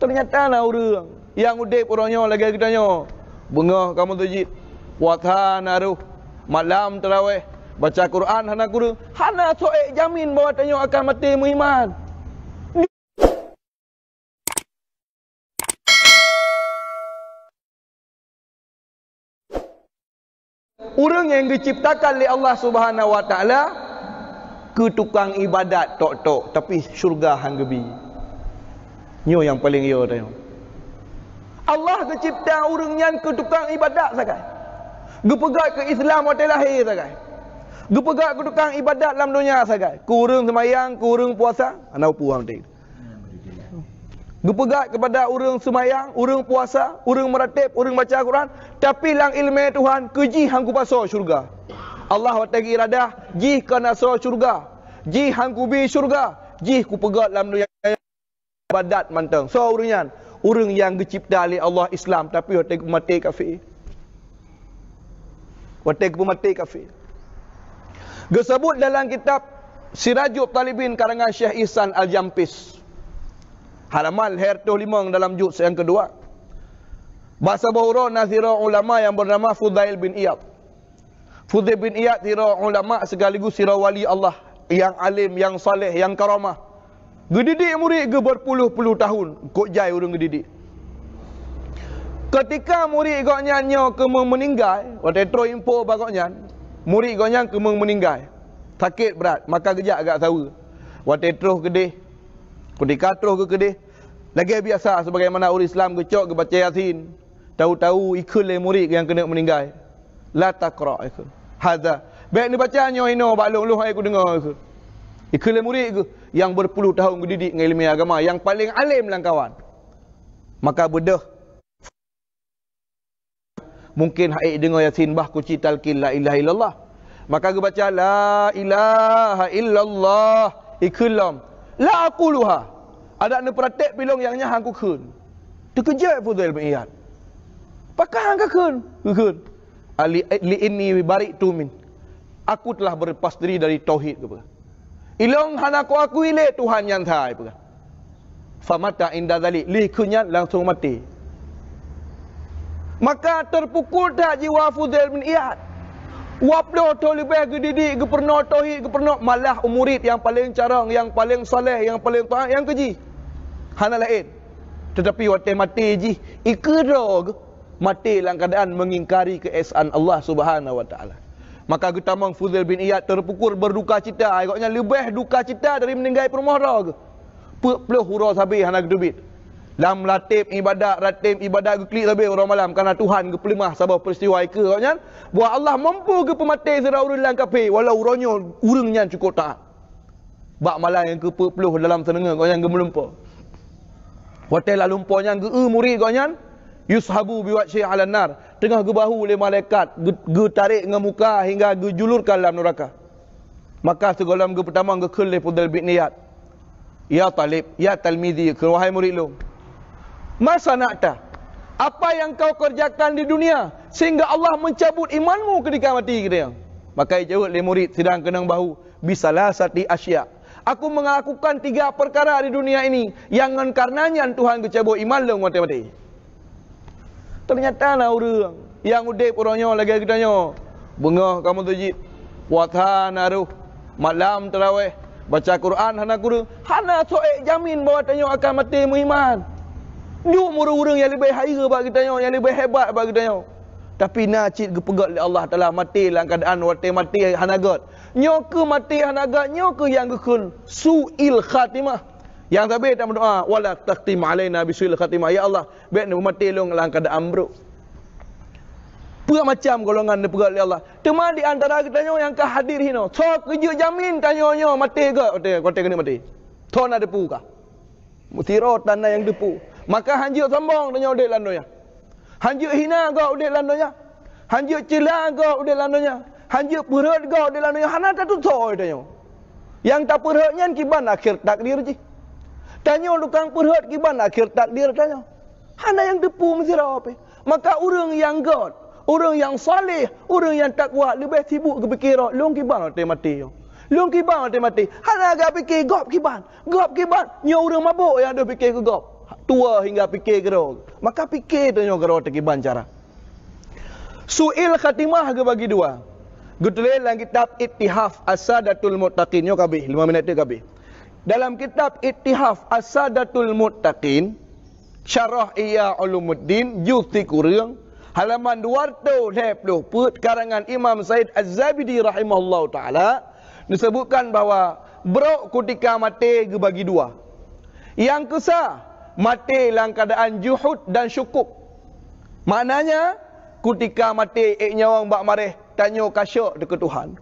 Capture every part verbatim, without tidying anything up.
Teunyata na ureuëng nyang udeb uroe nyoe lagée geutanyoe. Beungoh ka meuseujid, puasa na rôh, malam taraweh, baca Quran hana kureueng, hana soe ék jamin bahwa tanyoe akan maté meuiman. Ureuëng nyang geuciptakan lé Allah Subhanahu wa Taala keu tukang ibadat tok-tok, tapi syurga han geubi. Nyoe nyang paleng yo tanyoe. Allah geucipta ureuëng nyan keu tukang ibadat sagai. Geupeugét keu Islam watée lahé sagai. Geupeugét keu tukang ibadat lam donya sagai. Keu ureuëng seumayang, keu ureuëng puasa, hana upu am teuh. Geupeugét keupada ureuëng seumayang, ureuëng puasa, ureuëng meuratéb, ureuëng baca Quran, tapi lam iéleumé Tuhan keu jih han kupasoe syeuruga. Allah watée geuiradah jih keu na soe syeuruga, jih han kubi syeuruga, jih kupeugét lam donya ibadat mantong. Soe ureuëng nyan? Ureuëng nyang geucipta lé Allah Islam, tapi watée geumaté kafé. Watée geupeumaté kafé. Geuseubut dalam kitab Sirajut Talibin karangan Syekh Ihsan Al-Jampis, halaman lhèe reutôh limong dalam juz nyang keudua. Bak saboh uroe na sidroe ulama nyang beunama Fudail bin Iyad. Fudail bin Iyad sidroe ulama sekaligus sidroe wali Allah nyang além, nyang saleh, nyang karamah. Geudidik murit geuh beurpuluh-puluh tahun, kok jai ureuëng geudidik. Keutika murit gobnyan nyoe keumeung meuninggai, watée troh info bak gobnyan, murit gobnyan keumeung meuninggai, sakét brat, maka geujak gak saweue. Watée troh keudeh, keutika troh geukeudeh, lagée biasa sebagaimana ureuëng Islam geucok geubaca Yasin, tahu-tahu ikheun lé murit nyang keuneuk meuninggai. La taqra, ikheun. Hadza. Bék neubaca nyoe inoe bak lôn, lôn hai kudeungoe, ikheun. Ikheun lé murit geuh nyang beurpuluh tahun geudidik ngon iéleumé agama, nyang paleng além lam kawan. Maka beudôh. Mungkin hai deungoe Yasin bah kunci talkin la ilaha illallah. Maka geubaca la ilaha illallah. Ikheun lom. La aquluha. Adak neupeuratéb pilong nyang nyan han kukheun. Teukeujot Fudail bin Iyad. Pakon han kakheun? Geukheun. Ali, li inni bari'tu min. Aku telah berlepas diri dari tauhid, geupeugah. Ilong hana kuakui lé Tuhan nyang sa, geupeugah. Famata inda dzalik, lheueh kheun nyan langsung maté. Maka teupukul that jiwa Fudail bin Iyad. Dua ploh thon leubeh geudidik, geupeurunoe tauhid, geupeurunoe, malah murit nyang paleng carông, nyang paleng saleh, nyang paleng taat, nyang keu jih. Hana laén. Teutapi watée maté jih, ikeudroe geuh maté lam keuadaan meungingkari keuesaan Allah Subhanahu wa Taala. Maka geutamong Fudail bin Iyad teupukul berdukacita, gobnyan leubeh dukacita dari meuninggai peurumoh droe geuh. Peuet ploh uroe sabe hana geuteubiet. Lam ratéb ibadat, ratéb ibadat geuklik sabe uroe malam, kareuna Tuhan geupeuleumah saboh peuristiwa ikeue gobnyan, bahwa Allah mampu geupeumaté sidroe ureuëng lam kafé, walau uroe nyoe ureuëng nyan cukôp taat. Bak malam nyang keupeuet ploh dalam seuneungeue gobnyan geumeulumpoe. Watée lam lumpoe nyan geu-eu murit gobnyan, yushabu biwajhi alan nar, teungoh geubahu lé malaikat, geu-, geutarek ngon muka hingga geujulurkan lam nuraka. Maka sigohlom geupeutamong geukheun lé Fudail bin Iyad, "Ya talib, ya talmidhi," kheun, "Wahai murit lôn, ma sana'ta? Apa yang kau kerjakan di dunia sehingga Allah mencabut imanmu ketika mati?" kheun. Maka jaweueb lé murit sidang keunong bahu, "Bisalasati asya. Aku melakukan tiga perkara di dunia ini yang ngon kareuna nyan Tuhan geucabot iman lôn watée maté." Teunyata na ureuëng nyang udeb uroe nyoe lagée geutanyoe. Beungoh ka meuseujid, puasa na rôh, malam taraweh, baca Quran hana kureueng, hana soe ék jamin bahwa tanyoe akan maté meuiman. Duek ureuëng-ureuëng nyang leubeh hayeue bak geutanyoe, nyang leubeh hebat bak geutanyoe. Tapi na cit geupeugét lé Allah Taala maté lam keuadaan watée maté hana gét. Nyoe keuh maté hana gét, nyoe keuh nyang geukheun su'il khatimah. Nyang sabe tameudoa, "Wala takhtim alaina bisu'il khatimah." Ya Allah, bék neupeumaté lôn lam keuadaan brok. Peue macam golongan neupeugét lé Allah. Teuma di antara geutanyoe nyang ka hadir hinoe, soe keuh jeuet jamin tanyoe nyoe maté gét watée, watée keuneuk maté? Soe na teupeue kah? Meusidroe tan na nyang teupeue. Maka han jeuet sombong tanyoe udeb lam donya. Han jeuet hina gob udeb lam donya. Han jeuet ceula gob udeb lam donya. Han jeuet peurhot gob udeb lam donya. Hana tatusoe tanyoe. Nyang tapeurhot nyan kiban akhé takdir jih. Tanyoe tukang peurhot kiban akhé takdir tanyoe. Hana nyang teupeue meusidroe pih. Maka ureuëng nyang gét, ureuëng nyang saleh, ureuëng nyang takwa leubeh sibuk geupike rot lôn kiban watée maté nyoe. Lôn kiban watée maté. Hana geupiké gob kiban. Gob kiban, nyoe ureuëng mabök nyang deuh piké keu gob. Tuha hingga pike keudroe. Maka pike tanyoe keudroe teukiban cara. Su'il khatimah geubagi dua. Geutuléh lam kitab Ittihaf As-Sadatul Muttaqin, nyoe ka abéh, lima minit teuk ka abéh. Dalam kitab Ittihaf As-Sadatul Muttaqin, Syarah Ihya Ulumuddin, juz sikureueng, halaman dua ratus lhèe ploh peuet, karangan Imam Said Az-Zabidi rahimahullahu taala, disebutkan bahwa brok kutika maté geubagi dua. Nyang keusa, maté lam keuadaan juhud dan syukuk. Maknanya, kutika maté ék nyawöng bak maréh, tanyoe ka syok teuh keu Tuhan.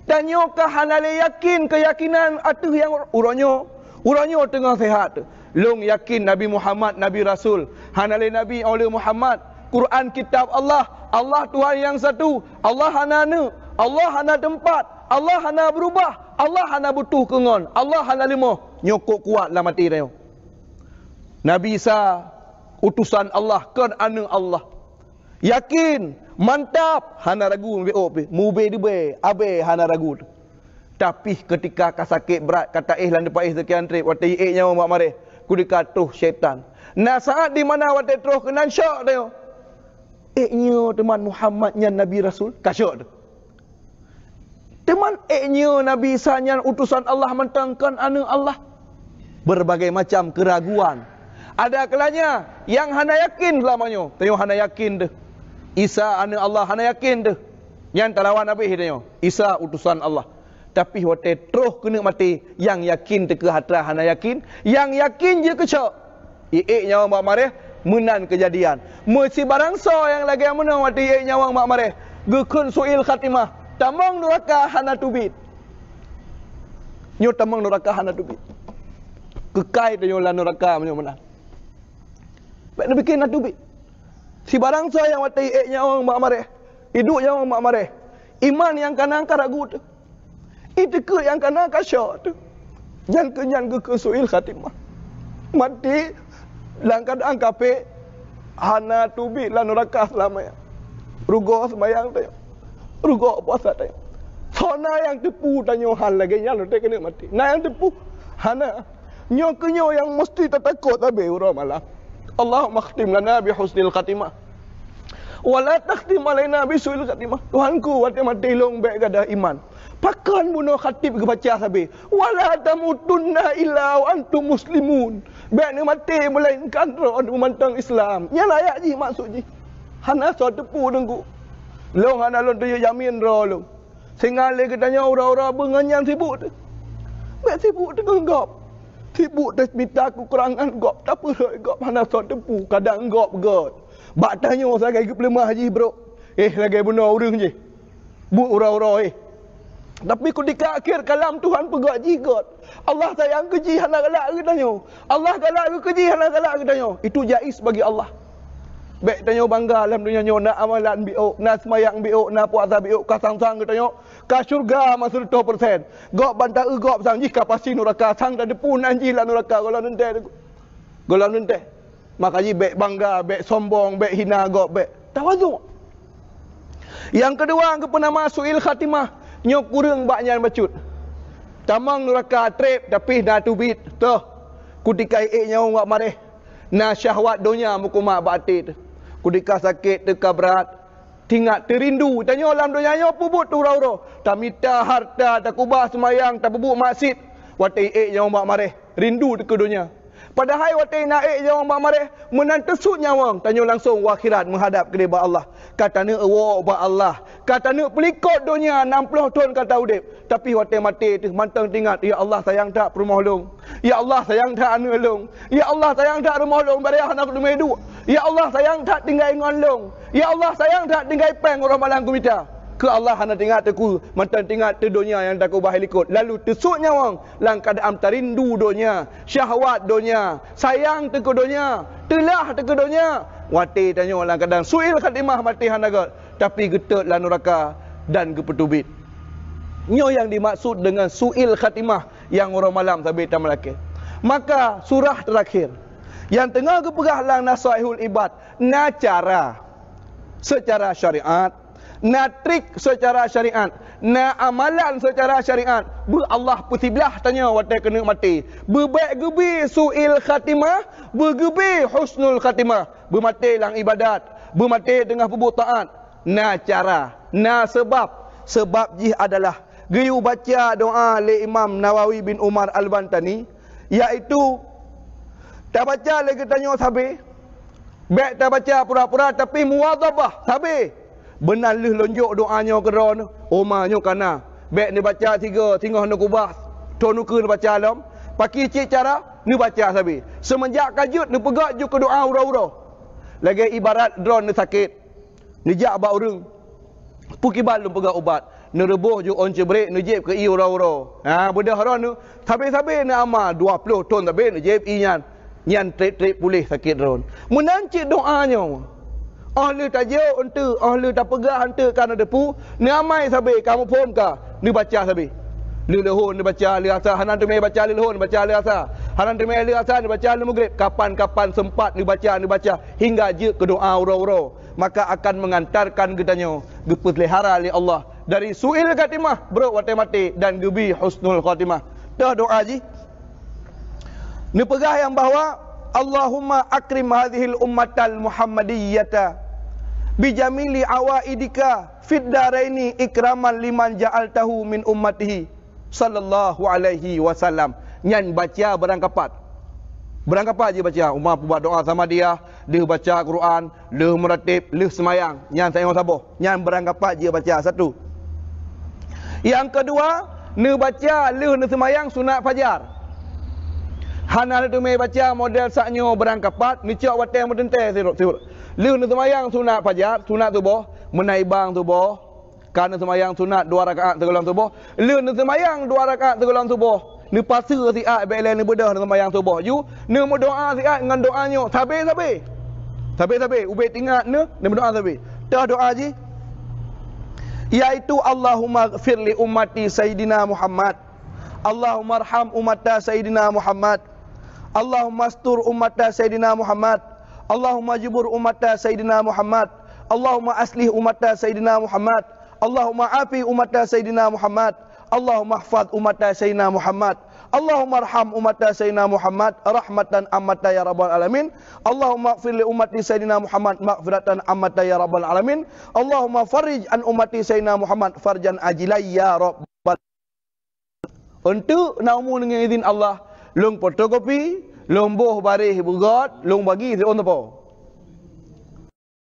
Tanyoe ka hana lé yakin keuyakinan ateueh nyang uroe nyoe. Uroe nyoe teungoh seuhat. Lôn yakin Nabi Muhammad Nabi Rasul. Hana lé nabi óh lheueh Muhammad. Quran kitab Allah. Allah Tuhan nyang satu. Allah hana aneuk. Allah hana teumpat. Allah hana beurubah. Allah hana butuh keu ngon. Allah hana leumoh. Nyoe kok kuat lam até tanyoe. Nabi Isa utosan Allah, kon aneuk Allah. Yakin, mantap, hana ragu, mubé ôk pih, mubé dibé, abée hana ragu. Tapi keutika ka sakét brat, ka taéh lam teumpat éh seukian trép, watée ék nyawöng bak maréh, keutika troh syaitan. Na saát di mana watée troh keunan syok tanyoe. Ék nyoe teuma Muhammad nyan Nabi Rasul, ka syok teuh. Teuma ék nyoe Nabi Isa nyan utosan Allah mantong kon aneuk Allah. Berbagai macam keraguan. Ada kalanya nyang hana yakin seulama nyoe. Tanyoe hana yakin teuh. Isa aneuk Allah hana yakin teuh. Nyan talawan abéh tanyoe. Isa utosan Allah. Tapi watée troh keuneuk maté, nyang yakin teuh keu hatra hana yakin, nyang yakin jeuet keu syok. Iék nyawöng bak maréh, meunan keujadian. Meusibarang soe nyang lagée meunoe watée iék nyawöng bak maréh, geukheun su'il khatimah, tamong nuraka hana teubiet. Nyoe tamong nuraka hana teubiet. Keukai tanyoe lam nuraka meunyoe meunan. Bék neupike na teubiet. Sibarang soe nyang watée iék nyawöng bak maréh, iduek nyawöng bak maréh, iman nyang ka na ka ragu teuh. Iteukeue nyang ka na ka syok teuh. Nyan keuh nyan geukheun su'il khatimah. Maté lam keuadaan kafé, hana teubiet lam nuraka seulama nyan. Rugoe seumayang tanyoe. Rugoe puasa tanyoe. Soe na nyang teupeu tanyoe hal lagée nyan watée keuneuk maté? Na nyang teupeu? Hana. Nyoe keuh nyoe nyang musti tatakot sabe uroe malam. Allahumma khtim lana bi husnil khatimah. Wa la takhtim alaina bi su'il khatimah. Tuhanku, watée maté lôn bék gadôh iman. Pakon bunoe khatib geubaca sabe, "Wa la tamutunna illa wa antum muslimun." Bék neumaté meulainkan droeneuh mantong Islam. Nyan ayat jih maksud jih. Hana soe teupeu teungku. Lôn hana lôn tujoh jamin droe lôn. Singoh lé geutanyoe uroe-uroe beungon nyan sibuk teuh. Bék sibuk teuh ngon gob. Sibuk teuh mita keukurangan gob, tapeurhot gob hana soe teupeu, kadang gob göt. Bak tanyoe sagai geupeuleumah jih brok. Eh, lagée bunoe ureuëng jih. Buet uroe-uroe, eh. Tapi keutika akhé kalam Tuhan peugah jih göt. Allah sayang keu jih hana galak keu tanyoe. Allah galak keu jih hana galak keu tanyoe. Itu jaiz bagi Allah. Bék tanyoe bangga lam donya nyoe, na amalan biôk, na seumayang biôk, na puasa biôk, ka sang-sang geutanyoe, ka syeuruga meuseureutoh persen. Gob ban taeu gob sang jih ka pasti nuraka, sang tateupeue nan jih lam nuraka gohlom neuntée. Gohlom neuntée. Maka jih bék bangga, bék sombong, bék hina gob, bék tawadhu. Nyang keudua geupeunama su'il khatimah, nyoe kureueng bak nyan bacut. Tamong nuraka treb, tapi na teubiet, toh. Keutika iék nyawöng bak maréh, na syahwat donya meukumat bak até teuh. Keutika sakét teuh ka brat, teuingat teurindu. Tanyoe lam donya nyoe peubuet teuh uroe-uroe. Tamita harta, takeubah seumayang, tapeubuet maksiet. Watée iék nyawöng bak maréh, rindu teuh keu donya. Padahai watée na ék nyawöng bak maréh, meunan teusut nyawöng, tanyoe langsong u akhirat meuhadab keudeh bak Allah. Ka taneuk woe bak Allah, ka taneuk peulikot donya nam ploh thon ka taudeb. Tapi watée maté teuh mantong teuingat, "Ya Allah, sayang that peurumoh lôn. Ya Allah, sayang that aneuk lôn. Ya Allah, sayang that rumoh lôn, bareh hana kuteumé duek. Ya Allah, sayang that tinggai ngon lôn. Ya Allah, sayang that tinggai péng uroe malam kumita." Keu Allah hana teuingat teuh ku, mantong teuingat teuh donya nyang takeubah likot. Lalu teusut nyawöng lam keuadaan tarindu donya, syahwat donya, sayang teuh keu donya, teulah teuh keu donya. Watée tanyoe lam keuadaan su'il khatimah, maté hana göt, tapi geutot lam nuraka dan geupeuteubiet. Nyoe nyang dimaksud deungon su'il khatimah nyang uroe malam sabe tameulakée. Maka surah teurakhir nyang teungoh geupeugah lam Nasaihul Ibad, na cara seucara syariat Na trik seucara syariat, na amalan seucara syariat. Beu Allah peusiblah tanyoe watée keuneuk maté. Beu bék geubi su'il khatimah, beu geubi husnul khatimah. Beu maté lam ibadat, beu maté teungoh peubuet taat. Na cara, na seubab. Seubab jih adalah geuyue baca doa lé Imam Nawawi bin Umar Al-Bantani, yaitu tabaca lé geutanyoe sabe. Bék tabaca pura-pura, tapi muwadhabah sabe. Beunan lheueh lonjok doa nyoe keudroe, oma nyoe kana. Bék neubaca tiga singoh neukubah, thon ukeue neubaca lom. Pakri cit cara, neubaca sabe. Seumeunjak ka jeuet neupeugah jeuet keu doa uroe-uroe. Lagée ibarat droe neusakét, neujak bak ureuëng, peue kiban lôn peugah ubat. Neureuboh ju ôn ceubrek, neujieb keu ié uroe-uroe. Ha, beudôh droeneuh, sabe-sabe neuama dua ploh thon sabe neujieb ié nyan. Nyan treb-treb puléh sakét droen. Meunan cit doa nyoe. Óh lheueh tajok eunteuk, óh lheueh tapeugah eunteuk ka na teupeue, neuamai sabe, ka muphom ka, neubaca sabe. Lheueh leuhon neubaca lheueh asa, hana teumé baca lheueh leuhon, neubaca lheueh asa. Hana teumé lheueh asa, neubaca lheueh mugreb. Kapan-kapan seumpat neubaca, neubaca, hingga jeuet keu doa uroe-uroe. Maka akan meungantarkan geutanyoe geupeulihara lé Allah dari su'il khatimah, brok watée maté, dan geubi husnul khatimah. Teuh doa jih. Neupeugah nyang bahwa, "Allahumma akrim hadhil ummatal Muhammadiyyata bijamili awaidika fid daraini ikraman liman ja'altahu min ummatihi sallallahu alaihi wasallam." Nyan baca beurangkapat. Beurangkapat jih baca. Uma peubuet doa sama dia, lheueh baca Quran, lheueh meurateb, lheueh seumayang. Nyan saingoh saboh. Nyan beurangkapat jih baca satu. Nyang keudua, neubaca lheueh neuseumayang sunat fajar. Hana neuteumé baca model sak nyoe beurangkapat, neucok watée meuteuntée sirot-sirot. Lheueh neuseumayang sunat fajar, sunat suboh, meunaibang suboh, ka neuseumayang sunat dua rakaat sigohlom suboh. Lheueh neuseumayang dua rakaat sigohlom suboh, neupaseue siat bék lé neubeudôh neuseumayang suboh. Ju, neumeudoa siat ngon doa nyoe sabe-sabe. Sabe-sabe, ubé teuingat neuh, neumeudoa sabe. Teuh doa jih, yaitu, "Allahumma ighfir li ummati Sayyidina Muhammad. Allahumma arham ummata Sayyidina Muhammad. Allahumma astur ummata Sayyidina Muhammad. Allahumma jubur ummata Sayyidina Muhammad. Allahumma aslih ummata Sayyidina Muhammad. Allahumma afi ummata Sayyidina Muhammad. Allahumma ihfaz ummata Sayyidina Muhammad. Allahumma arham ummata Sayyidina Muhammad rahmatan ammata ya rabbal alamin. Allahumma ighfir li ummati Sayyidina Muhammad maghfiratan ammata ya rabbal alamin. Allahumma farrij an ummati Sayyidina Muhammad farjan ajila ya rabbal." Eunteuk na umu deungon izin Allah, lôn fotokopi, lôn boh baréh beugöt, lôn bagi siôn teupeu.